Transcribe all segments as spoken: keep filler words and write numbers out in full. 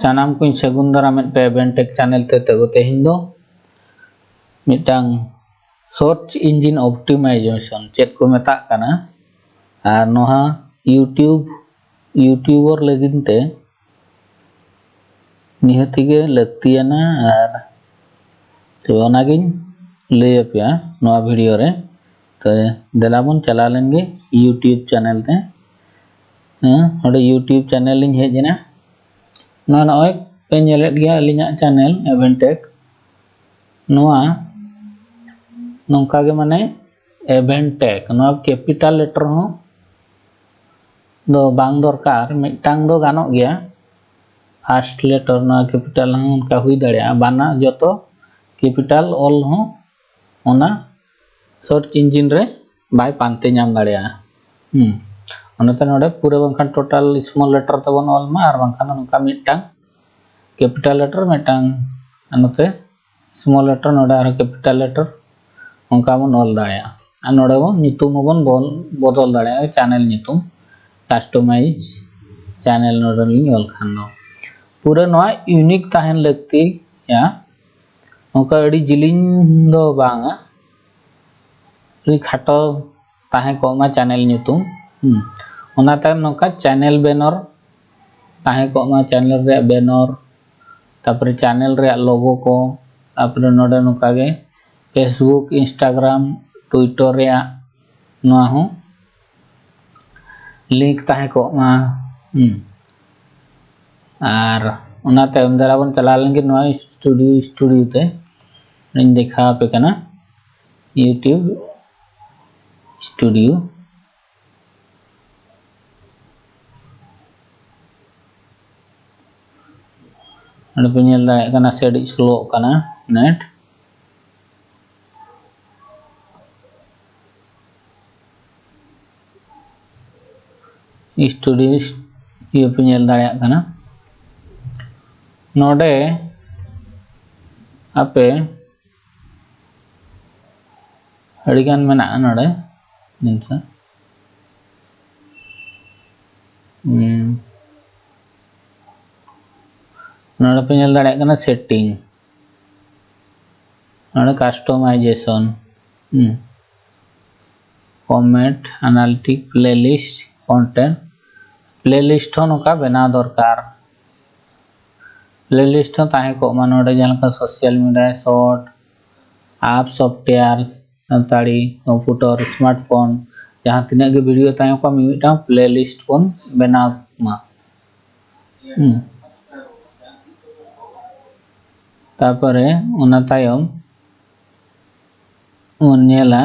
ᱥᱟᱱᱟᱢ ᱠᱚᱧ ᱥᱟᱹᱜᱩᱱ ᱫᱟᱨᱟᱢᱮᱫ ᱯᱮ ᱮᱵᱷᱮᱱ ᱴᱮᱠ ᱪᱮᱱᱮᱞ ᱛᱮ᱾ ᱛᱮᱜᱚ ᱛᱮᱦᱮᱧ ᱫᱚ ᱢᱤᱫᱴᱟᱝ search engine optimization ᱪᱮᱫ ᱠᱚ ᱢᱮᱛᱟᱜ ᱠᱟᱱᱟ ᱟᱨ ᱱᱚᱣᱟ YouTube YouTuber ᱞᱟᱹᱜᱤᱫ ᱛᱮ ᱱᱤᱦᱟᱹᱛ ᱜᱮ ᱞᱟᱹᱠᱛᱤᱭᱟᱱᱟ᱾ ᱟᱨ ᱛᱚ ᱚᱱᱟᱜᱤᱧ ᱞᱟᱹᱭ ᱟᱯᱮᱭᱟ ᱱᱚᱣᱟ ᱵᱷᱤᱰᱤᱭᱳ ᱨᱮ᱾ ᱛᱚ ᱫᱮᱞᱟ ᱵᱚᱱ ᱪᱟᱞᱟᱣ ᱞᱮᱱ ᱜᱮ YouTube ᱪᱮᱱᱮᱞ ᱛᱮ᱾ ᱦᱮᱸ, ᱚᱸᱰᱮ YouTube ᱪᱮᱱᱮᱞ ᱤᱧ ᱦᱮᱡ ᱮᱱᱟ᱾ ᱱᱚᱣᱟ ᱱᱚᱜᱼᱚᱭ ᱯᱮ ᱧᱮᱞᱮᱫ ᱜᱮᱭᱟ ᱟᱹᱞᱤᱧᱟᱜ ᱪᱮᱱᱮᱞ ᱮᱵᱷᱮᱱ ᱴᱮᱠ᱾ ᱱᱚᱣᱟ ᱱᱚᱝᱠᱟ ᱜᱮ, ᱢᱟᱱᱮ ᱮᱵᱷᱮᱱ ᱴᱮᱠ, ᱱᱚᱣᱟ ᱠᱮᱯᱤᱴᱟᱞ ᱞᱮᱴᱟᱨ ᱦᱚᱸ ᱫᱚ ᱵᱟᱝ ᱫᱚᱨᱠᱟᱨ, ᱢᱤᱫᱴᱟᱝ ᱫᱚ ᱜᱟᱱᱚᱜ ᱜᱮᱭᱟ᱾ ᱯᱷᱟᱥᱴ ᱞᱮᱴᱟᱨ ᱱᱚᱣᱟ ᱠᱮᱯᱤᱴᱟᱞ ᱦᱚᱸ ᱚᱱᱠᱟ ᱦᱩᱭ ᱫᱟᱲᱮᱭᱟᱜᱼᱟ, ᱵᱟᱱᱟᱨ ᱡᱚᱛᱚ ᱠᱮᱯᱤᱴᱟᱞ ᱚᱞ ᱦᱚᱸ ᱚᱱᱟ ᱥᱟᱨᱪ ᱤᱧᱡᱤᱱ ᱨᱮ ᱵᱟᱭ ᱯᱟᱱᱛᱮ ᱧᱟᱢ ᱫᱟᱲᱮᱭᱟᱜᱼᱟ᱾ ᱦᱩᱸ, ᱚᱱᱟᱛᱮ ᱱᱚᱰᱮ ᱯᱩᱨᱟᱹ ᱵᱟᱝᱠᱷᱟᱱ ᱴᱳᱴᱟᱞ ᱥᱢᱚᱞ ᱞᱮᱴᱟᱨ ᱛᱮᱵᱚᱱ ᱚᱞ ᱢᱟ, ᱟᱨ ᱵᱟᱝᱠᱷᱟᱱ ᱫᱚ ᱱᱚᱝᱠᱟ ᱢᱤᱫᱴᱟᱝ ᱠᱮᱯᱤᱴᱟᱞ ᱞᱮᱴᱟᱨ, ᱢᱤᱫᱴᱟᱝ ᱱᱚᱛᱮ ᱥᱢᱚᱞ ᱞᱮᱴᱟᱨ, ᱱᱚᱰᱮ ᱟᱨᱦᱚᱸ ᱠᱮᱯᱤᱴᱟᱞ ᱞᱮᱴᱟᱨ, ᱚᱱᱠᱟ ᱵᱚᱱ ᱚᱞ ᱫᱟᱲᱮᱭᱟᱜᱼᱟ᱾ ᱟᱨ ᱱᱚᱰᱮ ᱵᱚᱱ ᱧᱩᱛᱩᱢ ᱦᱚᱸᱵᱚᱱ ᱵᱚᱞ-, ᱵᱚᱫᱚᱞ ᱫᱟᱲᱮᱭᱟᱜᱼᱟ ᱪᱮᱱᱮᱞ ᱧᱩᱛᱩᱢ, ᱠᱟᱥᱴᱚᱢᱟᱭᱤᱡᱽ ᱪᱮᱱᱮᱞ ᱱᱚᱰᱮ ᱞᱤᱧ ᱚᱞ ᱠᱷᱟᱱ ᱫᱚ᱾ ᱯᱩᱨᱟᱹ ᱱᱚᱣᱟ ᱤᱭᱩᱱᱤᱠ ᱛᱟᱦᱮᱱ ᱞᱟᱹᱠᱛᱤᱭᱟ, ᱱᱚᱝᱠᱟ ᱟᱹᱰᱤ ᱡᱤᱞᱤᱧ ᱫᱚ ᱵᱟᱝᱟ, ᱟᱹᱰᱤ ᱠᱷᱟᱴᱚ ᱛᱟᱦᱮᱸ ᱠᱚᱜ ᱢᱟ ᱪᱮᱱᱮᱞ ᱧᱩᱛᱩᱢ᱾ ᱦᱩᱸ᱾ ᱚᱱᱟ ᱛᱟᱭᱚᱢ ᱱᱚᱝᱠᱟ ᱪᱮᱱᱮᱞ ᱵᱮᱱᱟᱨ ᱛᱟᱦᱮᱸ ᱠᱚᱜ ᱢᱟ, ᱪᱮᱱᱮᱞ ᱨᱮᱭᱟᱜ ᱵᱮᱱᱟᱨ, ᱛᱟᱯᱚᱨᱮ ᱪᱮᱱᱮᱞ ᱨᱮᱭᱟᱜ ᱞᱳᱜᱳ ᱠᱚ, ᱛᱟᱯᱚᱨᱮ ᱱᱚᱰᱮ ᱱᱚᱝᱠᱟ ᱜᱮ Facebook, Instagram, Twitter ᱨᱮᱭᱟᱜ ᱱᱚᱣᱟ ᱦᱚᱸ ᱞᱤᱝᱠ ᱛᱟᱦᱮᱸ ᱠᱚᱜ ᱢᱟ᱾ ᱦᱩᱸ᱾ ᱟᱨ ᱚᱱᱟ ᱛᱟᱭᱚᱢ ᱫᱟᱨᱟ ᱵᱚᱱ ᱪᱟᱞᱟᱣ ᱞᱮᱱᱜᱮ ᱱᱚᱣᱟ ᱥᱴᱩᱰᱤᱭᱳ, ᱥᱴᱩᱰᱤᱭᱳ ᱛᱮ ᱤᱧ ᱫᱮᱠᱷᱟᱣ ᱟᱯᱮ ᱠᱟᱱᱟ YouTube ᱥᱴᱩᱰᱤᱭᱳ᱾ ᱱᱚᱰᱮ ᱯᱮ ᱧᱮᱞ ᱫᱟᱲᱮᱭᱟᱜ ᱠᱟᱱᱟ ᱥᱮ ᱟᱹᱰᱤ ᱥᱞᱳᱜ ᱠᱟᱱᱟ ᱱᱮᱴ᱾ ᱥᱴᱩᱰᱤᱭᱳ ᱤᱭᱟᱹ ᱯᱮ ᱧᱮᱞ ᱫᱟᱲᱮᱭᱟᱜ ᱠᱟᱱᱟ᱾ ᱱᱚᱰᱮ ᱟᱯᱮ ᱟᱹᱰᱤᱜᱟᱱ ᱢᱮᱱᱟᱜᱼᱟ ᱱᱚᱰᱮ᱾ ᱦᱩᱸ᱾ ᱱᱚᱰᱮ ᱯᱮ ᱧᱮᱞ ᱫᱟᱲᱮᱭᱟᱜ ᱠᱟᱱᱟ setting, ᱱᱚᱰᱮ customization, ᱦᱩᱸ, format, analytic, playlist, content, playlist ᱦᱚᱸ ᱱᱚᱝᱠᱟ ᱵᱮᱱᱟᱣ ᱫᱚᱨᱠᱟᱨ᱾ Playlist ᱦᱚᱸ ᱛᱟᱦᱮᱸ ᱠᱚᱜ ᱢᱟ ᱱᱚᱰᱮ, ᱡᱟᱦᱟᱸ ᱞᱮᱠᱟ social media, short, app, software, Santali, computer, smartphone, ᱡᱟᱦᱟᱸ ᱛᱤᱱᱟᱹᱜ ᱜᱮ video ᱛᱟᱦᱮᱸ ᱠᱚᱜ, ᱢᱤᱢᱤᱫᱴᱟᱝ playlist ᱵᱚᱱ ᱵᱮᱱᱟᱣ ᱢᱟ᱾ ᱦᱩᱸ᱾ ᱛᱟᱯᱚᱨᱮ ᱚᱱᱟ ᱛᱟᱭᱚᱢ ᱵᱚᱱ ᱧᱮᱞᱟ,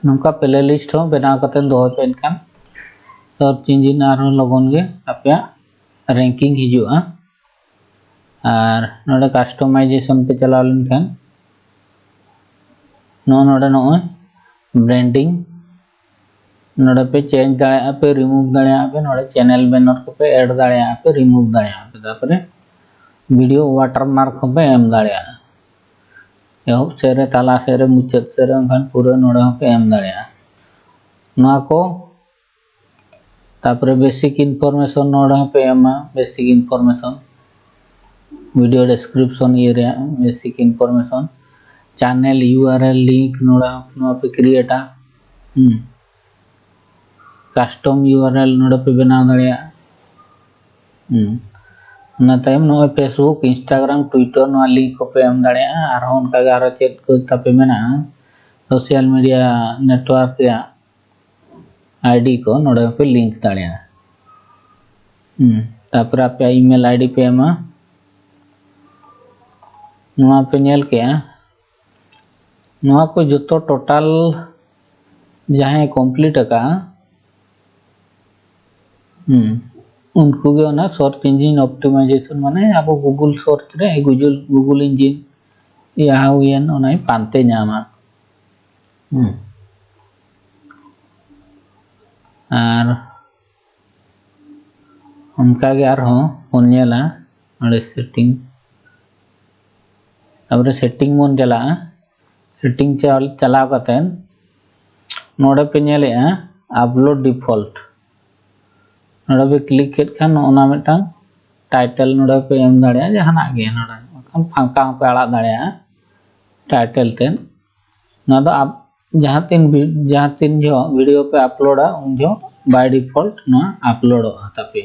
ᱱᱚᱝᱠᱟ playlist ᱦᱚᱸ ᱵᱮᱱᱟᱣ ᱠᱟᱛᱮ ᱫᱚᱦᱚᱭ ᱯᱮ, ᱮᱱᱠᱷᱟᱱ search engine ᱟᱨᱦᱚᱸ ᱞᱚᱜᱚᱱ ᱜᱮ ᱟᱯᱮᱭᱟᱜ ranking ᱦᱤᱡᱩᱜᱼᱟ᱾ ᱟᱨ ᱱᱚᱰᱮ customization ᱯᱮ ᱪᱟᱞᱟᱣ ᱞᱮᱱᱠᱷᱟᱱ ᱱᱚᱜᱼᱚ ᱱᱚᱰᱮ ᱱᱚᱜᱼᱚᱭ branding, ᱱᱚᱰᱮ ᱯᱮ change ᱫᱟᱲᱮᱭᱟᱜᱼᱟ ᱯᱮ, remove ᱫᱟᱲᱮᱭᱟᱜᱼᱟ ᱯᱮ, ᱱᱚᱰᱮ channel banner ᱠᱚᱯᱮ add ᱫᱟᱲᱮᱭᱟᱜᱼᱟ ᱯᱮ, remove ᱫᱟᱲᱮᱭᱟᱜᱼᱟ ᱯᱮ, ᱛᱟᱯᱚᱨᱮ video watermark ᱦᱚᱸᱯᱮ ᱮᱢ ᱫᱟᱲᱮᱭᱟᱜᱼᱟ᱾ ᱮᱦᱚᱵ ᱥᱮᱫ ᱨᱮ, ᱛᱟᱞᱟ ᱥᱮᱫ ᱨᱮ, ᱢᱩᱪᱟᱹᱫ ᱥᱮᱫ ᱨᱮ, ᱮᱱᱠᱷᱟᱱ ᱯᱩᱨᱟᱹ ᱱᱚᱰᱮ ᱦᱚᱸᱯᱮ ᱮᱢ ᱫᱟᱲᱮᱭᱟᱜᱼᱟ᱾ ᱱᱚᱣᱟ ᱠᱚ, ᱛᱟᱯᱚᱨᱮ basic information ᱱᱚᱰᱮ ᱦᱚᱸᱯᱮ ᱮᱢᱟ, basic information, video description ᱤᱭᱟᱹ ᱨᱮᱭᱟᱜ basic information, channel URL link ᱱᱚᱰᱮ ᱦᱚᱸ ᱱᱚᱣᱟ ᱯᱮ createᱟ᱾ ᱦᱩᱸ᱾ Custom URL ᱱᱚᱰᱮ ᱯᱮ ᱵᱮᱱᱟᱣ ᱫᱟᱲᱮᱭᱟᱜᱼᱟ᱾ ᱦᱩᱸ᱾ ᱚᱱᱟ ᱛᱟᱭᱚᱢ ᱱᱚᱜᱼᱚᱭ Facebook, Instagram, Twitter ᱱᱚᱣᱟ link ᱠᱚᱯᱮ ᱮᱢ ᱫᱟᱲᱮᱭᱟᱜᱼᱟ᱾ ᱟᱨᱦᱚᱸ ᱚᱱᱠᱟᱜᱮ ᱟᱨᱦᱚᱸ ᱪᱮᱫ ᱠᱚ ᱛᱟᱯᱮ ᱢᱮᱱᱟᱜᱼᱟ, social media network ᱨᱮᱭᱟᱜ ID ᱠᱚ ᱱᱚᱰᱮ ᱯᱮ link ᱫᱟᱲᱮᱭᱟᱜᱼᱟ᱾ ᱦᱩᱸ᱾ ᱛᱟᱯᱚᱨᱮ ᱟᱯᱮᱭᱟᱜ email ID ᱯᱮ ᱮᱢᱟ᱾ ᱱᱚᱣᱟ ᱯᱮ ᱧᱮᱞ ᱠᱮᱜᱼᱟ, ᱱᱚᱣᱟ ᱠᱚ ᱡᱚᱛᱚ total ᱡᱟᱦᱟᱸᱭ complete ᱟᱠᱟᱫᱼᱟ, ᱦᱩᱸ, ᱩᱱᱠᱩ ᱜᱮ ᱚᱱᱟ search engine optimization, ᱢᱟᱱᱮ ᱟᱵᱚ Google search ᱨᱮ, Google, Google engine ᱡᱟᱦᱟᱸ ᱦᱩᱭᱮᱱ, ᱚᱱᱟᱭ ᱯᱟᱱᱛᱮ ᱧᱟᱢᱟ᱾ ᱦᱩᱸ᱾ ᱟᱨ ᱚᱱᱠᱟᱜᱮ ᱟᱨᱦᱚᱸ ᱵᱚᱱ ᱧᱮᱞᱟ ᱱᱚᱰᱮ setting, ᱛᱟᱯᱚᱨᱮ setting ᱵᱚᱱ ᱪᱟᱞᱟᱜᱼᱟ᱾ Setting ᱪᱟᱞ-, ᱪᱟᱞᱟᱣ ᱠᱟᱛᱮᱫ ᱱᱚᱰᱮ ᱯᱮ ᱧᱮᱞᱮᱜᱼᱟ upload default, ᱱᱚᱰᱮ ᱯᱮ click ᱠᱮᱫ ᱠᱷᱟᱱ ᱱᱚᱜᱼᱚ ᱱᱟ ᱢᱤᱫᱴᱟᱝ title ᱱᱚᱰᱮ ᱯᱮ ᱮᱢ ᱫᱟᱲᱮᱭᱟᱜᱼᱟ, ᱡᱟᱦᱟᱱᱟᱜ ᱜᱮ ᱱᱚᱰᱮ ᱵᱟᱠᱷᱟᱱ ᱯᱷᱟᱸᱠᱟ ᱦᱚᱸᱯᱮ ᱟᱲᱟᱜ ᱫᱟᱲᱮᱭᱟᱜᱼᱟ title ᱛᱮ᱾ ᱱᱚᱣᱟ ᱫᱚ ᱟᱯ ᱡᱟᱦᱟᱸ ᱛᱤᱱ ᱵᱷᱤ- ᱡᱟᱦᱟᱸ ᱛᱤᱱ ᱡᱚᱦᱚᱜ video ᱯᱮ uploadᱟ ᱩᱱ ᱡᱚᱦᱚᱜ by default ᱱᱚᱣᱟ uploadᱚᱜᱼᱟ ᱛᱟᱯᱮ᱾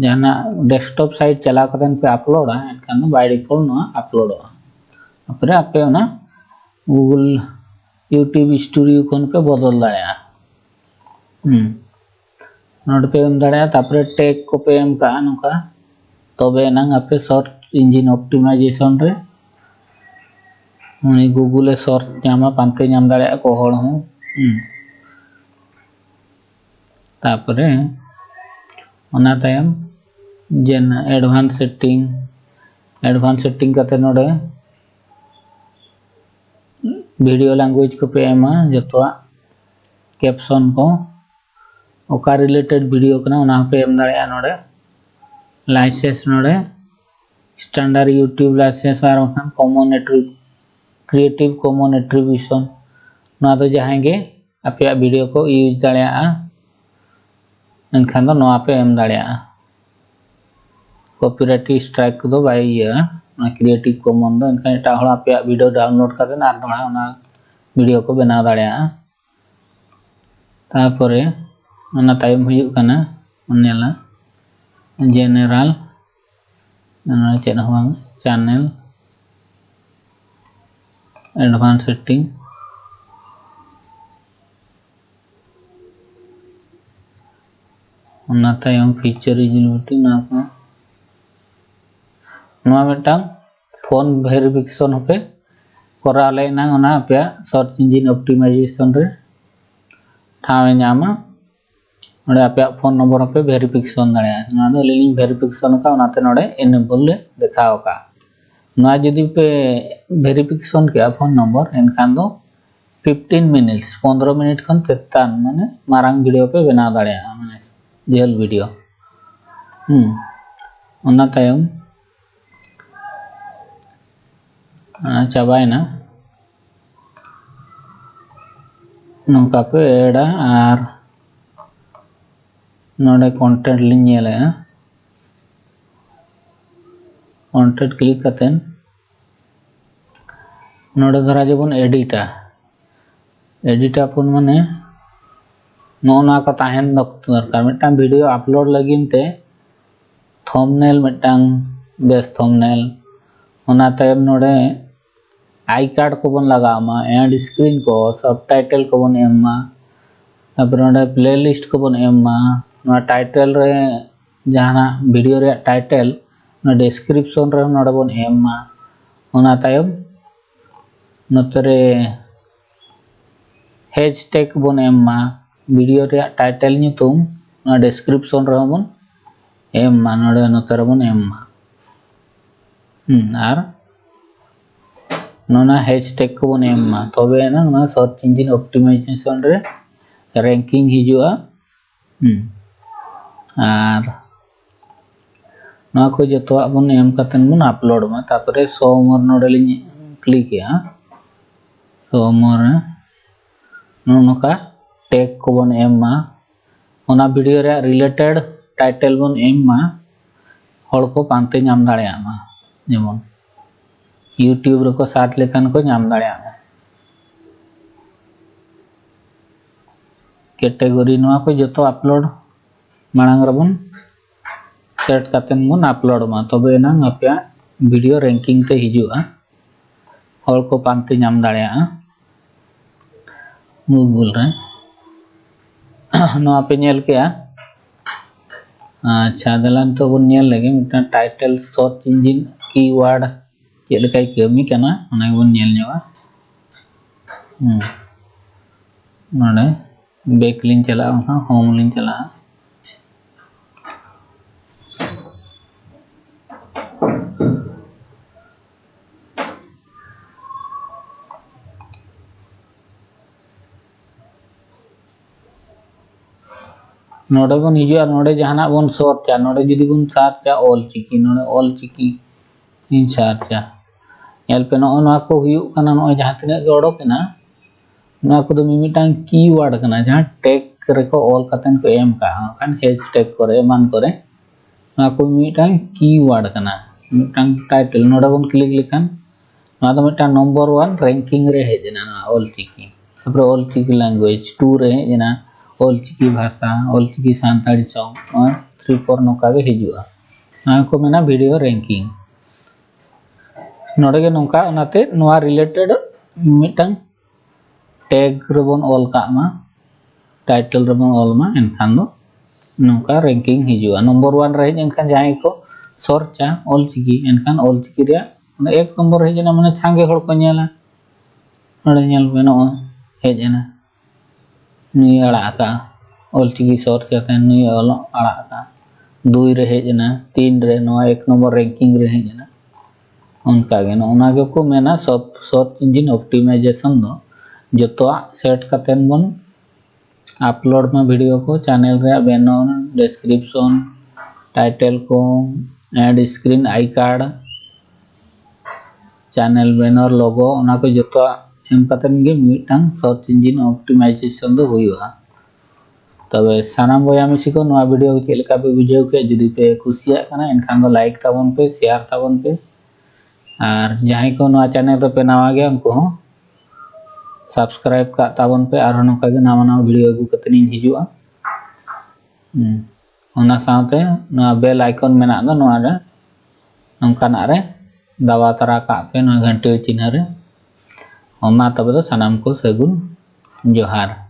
ᱡᱟᱦᱟᱱᱟᱜ desktop site ᱪᱟᱞᱟᱣ ᱠᱟᱛᱮ ᱯᱮ uploadᱟ ᱮᱱᱠᱷᱟᱱ ᱫᱚ by default ᱱᱚᱣᱟ uploadᱚᱜᱼᱟ᱾ ᱛᱟᱯᱚᱨᱮ ᱟᱯᱮ ᱚᱱᱟ Google YouTube Studio ᱠᱷᱚᱱ ᱯᱮ ᱵᱚᱫᱚᱞ ᱫᱟᱲᱮᱭᱟᱜᱼᱟ᱾ ᱦᱩᱸ᱾ ᱱᱚᱰᱮ ᱯᱮ ᱮᱢ ᱫᱟᱲᱮᱭᱟᱜᱼᱟ, ᱛᱟᱯᱚᱨᱮ tag ᱠᱚᱯᱮ ᱮᱢ ᱠᱟᱜᱼᱟ ᱱᱚᱝᱠᱟ, ᱛᱚᱵᱮ ᱮᱱᱟᱝ ᱟᱯᱮ search engine optimization ᱨᱮ ᱩᱱᱤ Google ᱮ search ᱧᱟᱢᱟ, ᱯᱟᱱᱛᱮ ᱧᱟᱢ ᱫᱟᱲᱮᱭᱟᱜᱼᱟ ᱠᱚ ᱦᱚᱲ ᱦᱚᱸ᱾ ᱦᱩᱸ᱾ ᱛᱟᱯᱚᱨᱮ ᱚᱱᱟ ᱛᱟᱭᱚᱢ ᱡᱮ advanced setting, advanced setting ᱠᱟᱛᱮ ᱱᱚᱰᱮ video language ᱠᱚᱯᱮ ᱮᱢᱟ, ᱡᱚᱛᱚᱣᱟᱜ caption ᱠᱚ, ᱚᱠᱟ related video ᱠᱟᱱᱟ ᱚᱱᱟ ᱦᱚᱸᱯᱮ ᱮᱢ ᱫᱟᱲᱮᱭᱟᱜᱼᱟ ᱱᱚᱰᱮ᱾ License ᱱᱚᱰᱮ standard YouTube license ᱟᱨ ᱵᱟᱝᱠᱷᱟᱱ common attrib- Creative Commons Attribution, ᱱᱚᱣᱟ ᱫᱚ ᱡᱟᱦᱟᱸᱭ ᱜᱮ ᱟᱯᱮᱭᱟᱜ video ᱠᱚ use ᱫᱟᱲᱮᱭᱟᱜᱼᱟ, ᱮᱱᱠᱷᱟᱱ ᱫᱚ ᱱᱚᱣᱟ ᱯᱮ ᱮᱢ ᱫᱟᱲᱮᱭᱟᱜᱼᱟ᱾ Copyright strike ᱠᱚᱫᱚ ᱵᱟᱭ ᱤᱭᱟᱹᱜᱼᱟ᱾ ᱚᱱᱟ Creative Commons ᱫᱚ ᱮᱱᱠᱷᱟᱱ ᱮᱴᱟᱜ ᱦᱚᱲ ᱟᱯᱮᱭᱟᱜ video download ᱠᱟᱛᱮ ᱟᱨ ᱫᱚᱦᱲᱟ ᱚᱱᱟ video ᱠᱚ ᱵᱮᱱᱟᱣ ᱫᱟᱲᱮᱭᱟᱜᱼᱟ᱾ ᱛᱟᱨᱯᱚᱨᱮ ᱚᱱᱟ ᱛᱟᱭᱚᱢ ᱦᱩᱭᱩᱜ ᱠᱟᱱᱟ, ᱧᱮᱞᱟ general, ᱚᱱᱟ ᱪᱮᱫ ᱦᱚᱸ ᱵᱟᱝ, channel, advanced setting, ᱚᱱᱟ ᱛᱟᱭᱚᱢ feature eligibility, ᱱᱚᱣᱟ ᱠᱚ᱾ ᱱᱚᱣᱟ ᱢᱤᱫᱴᱟᱝ phone verification ᱦᱚᱸᱯᱮ ᱠᱚᱨᱟᱣ ᱞᱮ ᱮᱱᱟᱝ ᱚᱱᱟ ᱟᱯᱮᱭᱟᱜ search engine optimization ᱨᱮ ᱴᱷᱟᱶ ᱮ ᱧᱟᱢᱟ᱾ ᱚᱸᱰᱮ ᱟᱯᱮᱭᱟᱜ phone number ᱦᱚᱸᱯᱮ verification ᱫᱟᱲᱮᱭᱟᱜᱼᱟ᱾ ᱱᱚᱣᱟ ᱫᱚ ᱟᱹᱞᱤᱧ ᱞᱤᱧ verification ᱟᱠᱟᱫᱼᱟ, ᱚᱱᱟᱛᱮ ᱱᱚᱰᱮ enable ᱞᱮ ᱫᱮᱠᱷᱟᱣ ᱟᱠᱟᱫᱼᱟ᱾ ᱱᱚᱣᱟ ᱡᱩᱫᱤ ᱯᱮ verification ᱠᱮᱜᱼᱟ phone number, ᱮᱱᱠᱷᱟᱱ ᱫᱚ fifteen minutes, ᱯᱚᱱᱨᱚ minute ᱠᱷᱚᱱ ᱪᱮᱛᱟᱱ, ᱢᱟᱱᱮ ᱢᱟᱨᱟᱝ video ᱯᱮ ᱵᱮᱱᱟᱣ ᱫᱟᱲᱮᱭᱟᱜᱼᱟ, ᱢᱟᱱᱮ ᱡᱷᱟᱹᱞ video᱾ ᱦᱩᱸ, ᱚᱱᱟ ᱛᱟᱭᱚᱢ ᱟᱨ ᱪᱟᱵᱟᱭᱮᱱᱟ᱾ ᱱᱚᱝᱠᱟ ᱯᱮ ᱮᱰᱟ ᱟᱨ ᱱᱚᱰᱮ ᱠᱚᱱᱴᱮᱱᱴ ᱞᱤᱧ ᱧᱮᱞᱮᱜᱼᱟ᱾ ᱠᱚᱱᱴᱮᱱᱴ ᱠᱞᱤᱠ ᱠᱟᱛᱮᱫ ᱱᱚᱰᱮ ᱫᱷᱟᱨᱟ ᱡᱮᱵᱚᱱ ᱮᱰᱤᱴᱟ, ᱮᱰᱤᱴ ᱟᱵᱚᱱ ᱢᱟᱱᱮ ᱱᱚᱜᱼᱚ ᱱᱚᱣᱟ ᱠᱚ ᱛᱟᱦᱮᱱ ᱫᱚᱨᱠᱟᱨ᱾ ᱢᱤᱫᱴᱟᱝ ᱵᱷᱤᱰᱤᱭᱳ ᱟᱯᱞᱳᱰ ᱞᱟᱹᱜᱤᱫ ᱛᱮ ᱛᱷᱚᱢᱵᱱᱮᱞ, ᱢᱤᱫᱴᱟᱝ ᱵᱮᱥ ᱛᱷᱚᱢᱵᱱᱮᱞ, ᱚᱱᱟ ᱛᱟᱭᱚᱢ ᱱᱚᱰᱮ ᱟᱭ ᱠᱟᱨᱰ ᱠᱚᱵᱚᱱ ᱞᱟᱜᱟᱣ ᱢᱟ, ᱮᱱᱰ ᱥᱠᱨᱤᱱ ᱠᱚ, ᱥᱟᱵ ᱴᱟᱭᱴᱮᱞ ᱠᱚᱵᱚᱱ ᱮᱢ ᱢᱟ, ᱛᱟᱨᱯᱚᱨᱮ ᱱᱚᱰᱮ ᱯᱞᱮ ᱞᱤᱥᱴ ᱠᱚᱵᱚᱱ ᱮᱢ ᱢᱟ, ᱱᱚᱣᱟ ᱴᱟᱭᱴᱮᱞ ᱨᱮ ᱡᱟᱦᱟᱱᱟᱜ ᱵᱷᱤᱰᱤᱭᱳ ᱨᱮᱭᱟᱜ ᱴᱟᱭᱴᱮᱞ, ᱚᱱᱟ ᱰᱮᱥᱠᱨᱤᱯᱥᱚᱱ ᱨᱮᱦᱚᱸ ᱱᱚᱰᱮ ᱵᱚᱱ ᱮᱢ ᱢᱟ᱾ ᱚᱱᱟ ᱛᱟᱭᱚᱢ ᱱᱚᱛᱮ ᱨᱮ ᱦᱮᱡᱽ ᱴᱮᱜᱽ ᱵᱚᱱ ᱮᱢ ᱢᱟ, ᱵᱷᱤᱰᱤᱭᱳ ᱨᱮᱭᱟᱜ ᱴᱟᱭᱴᱮᱞ ᱧᱩᱛᱩᱢ ᱱᱚᱣᱟ ᱰᱮᱥᱠᱨᱤᱯᱥᱚᱱ ᱨᱮᱦᱚᱸ ᱵᱚᱱ ᱮᱢ ᱢᱟ, ᱱᱚᱰᱮ ᱱᱚᱛᱮ ᱨᱮᱵᱚᱱ ᱮᱢ ᱢᱟ᱾ ᱦᱩᱸ, ᱟᱨ ᱱᱚᱣᱟ ᱦᱮᱡᱽ ᱴᱮᱜᱽ ᱠᱚᱵᱚᱱ ᱮᱢ ᱢᱟ, ᱛᱚᱵᱮ ᱮᱱᱟᱝ ᱱᱚᱣᱟ ᱥᱟᱨᱪ ᱤᱧᱡᱤᱱ ᱚᱯᱴᱤᱢᱟᱭᱡᱮᱥᱚᱱ ᱨᱮ ᱨᱮᱝᱠᱤᱝ ᱦᱤᱡᱩᱜᱼᱟ᱾ ᱦᱩᱸ, ᱟᱨ ᱱᱚᱣᱟ ᱠᱚ ᱡᱚᱛᱚᱣᱟᱜ ᱵᱚᱱ ᱮᱢ ᱠᱟᱛᱮᱫ ᱵᱚᱱ ᱟᱯᱞᱳᱰ ᱢᱟ᱾ ᱛᱟᱨᱯᱚᱨᱮ ᱥᱳ ᱢᱳᱨ ᱱᱚᱰᱮ ᱞᱤᱧ ᱠᱞᱤᱠ ᱮᱜᱼᱟ᱾ ᱥᱳ ᱢᱳᱨ ᱨᱮ ᱱᱚᱜᱼᱚ ᱱᱚᱝᱠᱟ ᱴᱮᱜᱽ ᱠᱚᱵᱚᱱ ᱮᱢ ᱢᱟ, ᱚᱱᱟ ᱵᱷᱤᱰᱤᱭᱳ ᱨᱮᱭᱟᱜ ᱨᱤᱞᱮᱴᱮᱰ ᱴᱟᱭᱴᱮᱞ ᱵᱚᱱ ᱮᱢ ᱢᱟ, ᱦᱚᱲ ᱠᱚ ᱯᱟᱱᱛᱮ ᱧᱟᱢ ᱫᱟᱲᱮᱭᱟᱜ ᱢᱟ᱾ ᱡᱮᱢᱚᱱ ᱭᱩᱴᱤᱭᱩᱵᱽ ᱨᱮᱠᱚ ᱥᱟᱨᱪ ᱞᱮᱠᱷᱟᱱ ᱠᱚ ᱧᱟᱢ ᱫᱟᱲᱮᱭᱟᱜ ᱢᱟ᱾ ᱠᱮᱴᱮᱜᱚᱨᱤ ᱱᱚᱣᱟ ᱠᱚ ᱡᱚᱛᱚ ᱟᱯᱞᱳᱰ ᱢᱟᱲᱟᱝ ᱨᱮᱵᱚᱱ ᱥᱮᱴ ᱠᱟᱛᱮᱫ ᱵᱚᱱ ᱟᱯᱞᱳᱰ ᱢᱟ, ᱛᱚᱵᱮ ᱮᱱᱟᱝ ᱟᱯᱮᱭᱟᱜ ᱵᱷᱤᱰᱤᱭᱳ ᱨᱮᱝᱠᱤᱝ ᱛᱮ ᱦᱤᱡᱩᱜᱼᱟ, ᱦᱚᱲ ᱠᱚ ᱯᱟᱱᱛᱮ ᱧᱟᱢ ᱫᱟᱲᱮᱭᱟᱜᱼᱟ᱾ ᱜᱩᱜᱩᱞ ᱨᱮ ᱱᱚᱣᱟ ᱯᱮ ᱧᱮᱞ ᱠᱮᱜᱼᱟ᱾ ᱟᱪᱪᱷᱟ, ᱫᱮᱞᱟ ᱱᱤᱛᱚᱜ ᱵᱚᱱ ᱧᱮᱞ ᱞᱮᱜᱮ ᱢᱤᱫᱴᱟᱝ ᱴᱟᱭᱴᱮᱞ ᱥᱟᱨᱪ ᱤᱧᱡᱤᱱ ᱠᱤᱣᱟᱨᱰ ᱪᱮᱫ ᱞᱮᱠᱟᱭ ᱠᱟᱹᱢᱤ ᱠᱟᱱᱟ, ᱚᱱᱟ ᱜᱮᱵᱚᱱ ᱧᱮᱞ ᱧᱚᱜᱟ᱾ ᱦᱩᱸ᱾ ᱱᱚᱰᱮ ᱵᱮᱠ ᱞᱤᱧ ᱪᱟᱞᱟᱜᱼᱟ, ᱵᱟᱝᱠᱷᱟᱱ ᱦᱳᱢ ᱞᱤᱧ ᱪᱟᱞᱟᱜᱼᱟ᱾ ᱱᱚᱰᱮ ᱵᱚᱱ ᱦᱤᱡᱩᱜᱼᱟ, ᱱᱚᱰᱮ ᱡᱟᱦᱟᱱᱟᱜ ᱵᱚᱱ ᱥᱟᱨᱪᱟ, ᱱᱚᱰᱮ ᱡᱩᱫᱤ ᱵᱚᱱ ᱥᱟᱨᱪᱟ ᱚᱞ ᱪᱤᱠᱤ, ᱱᱚᱰᱮ ᱚᱞ ᱪᱤᱠᱤ ᱤᱧ ᱥᱟᱨᱪᱟ, ᱧᱮᱞ ᱯᱮ ᱱᱚᱜᱼᱚ ᱱᱚᱣᱟ ᱠᱚ ᱦᱩᱭᱩᱜ ᱠᱟᱱᱟ᱾ ᱱᱚᱜᱼᱚᱭ ᱡᱟᱦᱟᱸ ᱛᱤᱱᱟᱹᱜ ᱜᱮ ᱚᱰᱚᱠ ᱮᱱᱟ, ᱱᱚᱣᱟ ᱠᱚᱫᱚ ᱢᱤᱢᱤᱫᱴᱟᱝ ᱠᱤᱣᱟᱨᱰ ᱠᱟᱱᱟ, ᱡᱟᱦᱟᱸ ᱴᱮᱜᱽ ᱨᱮᱠᱚ ᱚᱞ ᱠᱟᱛᱮ ᱠᱚ ᱮᱢ ᱠᱟᱜᱼᱟ, ᱵᱟᱝᱠᱷᱟᱱ ᱦᱮᱥᱴᱮᱜ ᱠᱚᱨᱮ ᱮᱢᱟᱱ ᱠᱚᱨᱮ᱾ ᱱᱚᱣᱟ ᱠᱚ ᱢᱤᱫᱴᱟᱝ ᱠᱤᱣᱟᱨᱰ ᱠᱟᱱᱟ, ᱢᱤᱫᱴᱟᱝ ᱴᱟᱭᱴᱮᱞ᱾ ᱱᱚᱰᱮ ᱵᱚᱱ ᱠᱞᱤᱠ ᱞᱮᱠᱷᱟᱱ ᱱᱚᱣᱟ ᱫᱚ ᱢᱤᱫᱴᱟᱝ ᱱᱚᱢᱵᱚᱨ ᱳᱣᱟᱱ ᱨᱮᱝᱠᱤᱝ ᱨᱮ ᱦᱮᱡ ᱮᱱᱟ ᱱᱚᱣᱟ ᱚᱞᱪᱤᱠᱤ᱾ ᱛᱟᱨᱯᱚᱨᱮ ᱚᱞᱪᱤᱠᱤ ᱞᱮᱝᱜᱩᱭᱮᱡᱽ ᱴᱩ ᱨᱮ ᱦᱮᱡ ᱮᱱᱟ, ᱚᱞᱪᱤᱠᱤ ᱵᱷᱟᱥᱟ, ᱚᱞᱪᱤᱠᱤ ᱥᱟᱱᱛᱟᱲᱤ ᱥᱟᱶ, ᱱᱚᱣᱟ ᱛᱷᱨᱤ ᱯᱷᱳᱨ ᱱᱚᱝᱠᱟ ᱜᱮ ᱦᱤᱡᱩᱜᱼᱟ᱾ ᱱᱚᱣᱟ ᱠᱚ ᱢᱮᱱᱟ ᱵᱷᱤᱰᱤᱭᱳ ᱨᱮᱝᱠᱤᱝ᱾ ᱱᱚᱰᱮ ᱜᱮ ᱱᱚᱝᱠᱟ, ᱚᱱᱟᱛᱮ ᱱᱚᱣᱟ ᱨᱤᱞᱮᱴᱮᱰ ᱢᱤᱫᱴᱟᱝ ᱴᱮᱜᱽ ᱨᱮᱵᱚᱱ ᱚᱞ ᱠᱟᱜ ᱢᱟ, ᱴᱟᱭᱴᱮᱞ ᱨᱮᱵᱚᱱ ᱚᱞ ᱢᱟ, ᱮᱱᱠᱷᱟᱱ ᱫᱚ ᱱᱚᱝᱠᱟ ᱨᱮᱝᱠᱤᱝ ᱦᱤᱡᱩᱜᱼᱟ᱾ ᱱᱚᱢᱵᱚᱨ ᱳᱣᱟᱱ ᱨᱮ ᱦᱮᱡ ᱮᱱᱠᱷᱟᱱ ᱡᱟᱦᱟᱸᱭ ᱠᱚ ᱥᱚᱨᱪᱟ ᱚᱞᱪᱤᱠᱤ, ᱮᱱᱠᱷᱟᱱ ᱚᱞᱪᱤᱠᱤ ᱨᱮᱭᱟᱜ ᱚᱱᱟ ᱮᱠ ᱱᱚᱢᱵᱚᱨ ᱦᱮᱡ ᱮᱱᱟ, ᱢᱟᱱᱮ ᱥᱟᱸᱜᱮ ᱦᱚᱲ ᱠᱚ ᱧᱮᱞᱟ᱾ ᱱᱚᱰᱮ ᱧᱮᱞ ᱯᱮ, ᱱᱚᱜᱼᱚᱭ ᱦᱮᱡ ᱮᱱᱟ, ᱱᱩᱭ ᱟᱲᱟᱜ ᱟᱠᱟᱫᱼᱟ, ᱚᱞᱪᱤᱠᱤ ᱥᱚᱨᱪᱟ ᱛᱮ ᱱᱩᱭ ᱚᱞᱚᱜ ᱟᱲᱟᱜ ᱟᱠᱟᱫᱼᱟ᱾ ᱫᱩᱭ ᱨᱮ ᱦᱮᱡ ᱮᱱᱟ, ᱛᱤᱱ ᱨᱮ, ᱱᱚᱣᱟ ᱮᱠ ᱱᱚᱢᱵᱚᱨ ᱨᱮᱝᱠᱤᱝ ᱨᱮ ᱦᱮᱡ ᱮᱱᱟ᱾ ᱚᱱᱠᱟ ᱜᱮ ᱱᱚᱜᱼᱚ ᱱᱟ ᱜᱮᱠᱚ ᱢᱮᱱᱟ ᱥᱚᱨᱪ ᱤᱧᱡᱤᱱ ᱚᱯᱴᱤᱢᱟᱭᱡᱮᱥᱚᱱ ᱫᱚ᱾ ᱡᱚᱛᱚᱣᱟᱜ ᱥᱮᱴ ᱠᱟᱛᱮᱫ ᱵᱚᱱ ᱟᱯᱞᱳᱰ ᱢᱟ ᱵᱷᱤᱰᱤᱭᱳ ᱠᱚ, ᱪᱮᱱᱮᱞ ᱨᱮᱭᱟᱜ ᱵᱮᱱᱟᱨ, ᱰᱮᱥᱠᱨᱤᱯᱥᱚᱱ, ᱴᱟᱭᱴᱮᱞ ᱠᱚ, ᱮᱰ ᱥᱠᱨᱤᱱ, ᱟᱭ ᱠᱟᱨᱰ, ᱪᱮᱱᱮᱞ ᱵᱮᱱᱟᱨ, ᱞᱳᱜᱳ, ᱚᱱᱟ ᱠᱚ ᱡᱚᱛᱚᱣᱟᱜ ᱮᱢ ᱠᱟᱛᱮᱫ ᱜᱮ ᱢᱤᱫᱴᱟᱝ ᱥᱟᱨᱪ ᱤᱧᱡᱤᱱ ᱚᱯᱴᱤᱢᱟᱭᱡᱮᱥᱚᱱ ᱫᱚ ᱦᱩᱭᱩᱜᱼᱟ᱾ ᱛᱚᱵᱮ ᱥᱟᱱᱟᱢ ᱵᱚᱭᱦᱟ ᱢᱤᱥᱤ ᱠᱚ, ᱱᱚᱣᱟ ᱵᱷᱤᱰᱤᱭᱳ ᱪᱮᱫ ᱞᱮᱠᱟ ᱯᱮ ᱵᱩᱡᱷᱟᱹᱣ ᱠᱮᱫ? ᱡᱩᱫᱤ ᱯᱮ ᱠᱩᱥᱤᱭᱟᱜ ᱠᱟᱱᱟ, ᱮᱱᱠᱷᱟᱱ ᱫᱚ ᱞᱟᱭᱤᱠ ᱛᱟᱵᱚᱱ ᱯᱮ, ᱥᱮᱭᱟᱨ ᱛᱟᱵᱚᱱ ᱯᱮ, ᱟᱨ ᱡᱟᱦᱟᱸᱭ ᱠᱚ ᱱᱚᱣᱟ ᱪᱮᱱᱮᱞ ᱨᱮᱯᱮ ᱱᱟᱣᱟ ᱜᱮᱭᱟ, ᱩᱱᱠᱩ ᱦᱚᱸ ᱥᱟᱵᱥᱠᱨᱟᱭᱤᱵ ᱠᱟᱜ ᱛᱟᱵᱚᱱ ᱯᱮ᱾ ᱟᱨᱦᱚᱸ ᱱᱚᱝᱠᱟ ᱜᱮ ᱱᱟᱣᱟ ᱱᱟᱣᱟ ᱵᱷᱤᱰᱤᱭᱳ ᱟᱹᱜᱩ ᱠᱟᱛᱮ ᱤᱧ ᱦᱤᱡᱩᱜᱼᱟ᱾ ᱦᱩᱸ᱾ ᱚᱱᱟ ᱥᱟᱶᱛᱮ ᱱᱚᱣᱟ ᱵᱮᱞ ᱟᱭᱠᱚᱱ ᱢᱮᱱᱟᱜ ᱫᱚ, ᱱᱚᱣᱟ ᱨᱮ ᱱᱚᱝᱠᱟᱱᱟᱜ ᱨᱮ ᱫᱟᱵᱟᱣ ᱛᱟᱨᱟ ᱠᱟᱜ ᱯᱮ, ᱱᱚᱣᱟ ᱜᱷᱟᱱᱴᱤ ᱪᱤᱱᱦᱟᱹ ᱨᱮ᱾ ᱦᱚᱸ, ᱢᱟ ᱛᱚᱵᱮ ᱫᱚ ᱥᱟᱱᱟᱢ ᱠᱚ ᱥᱟᱹᱜᱩᱱ ᱡᱚᱦᱟᱨ᱾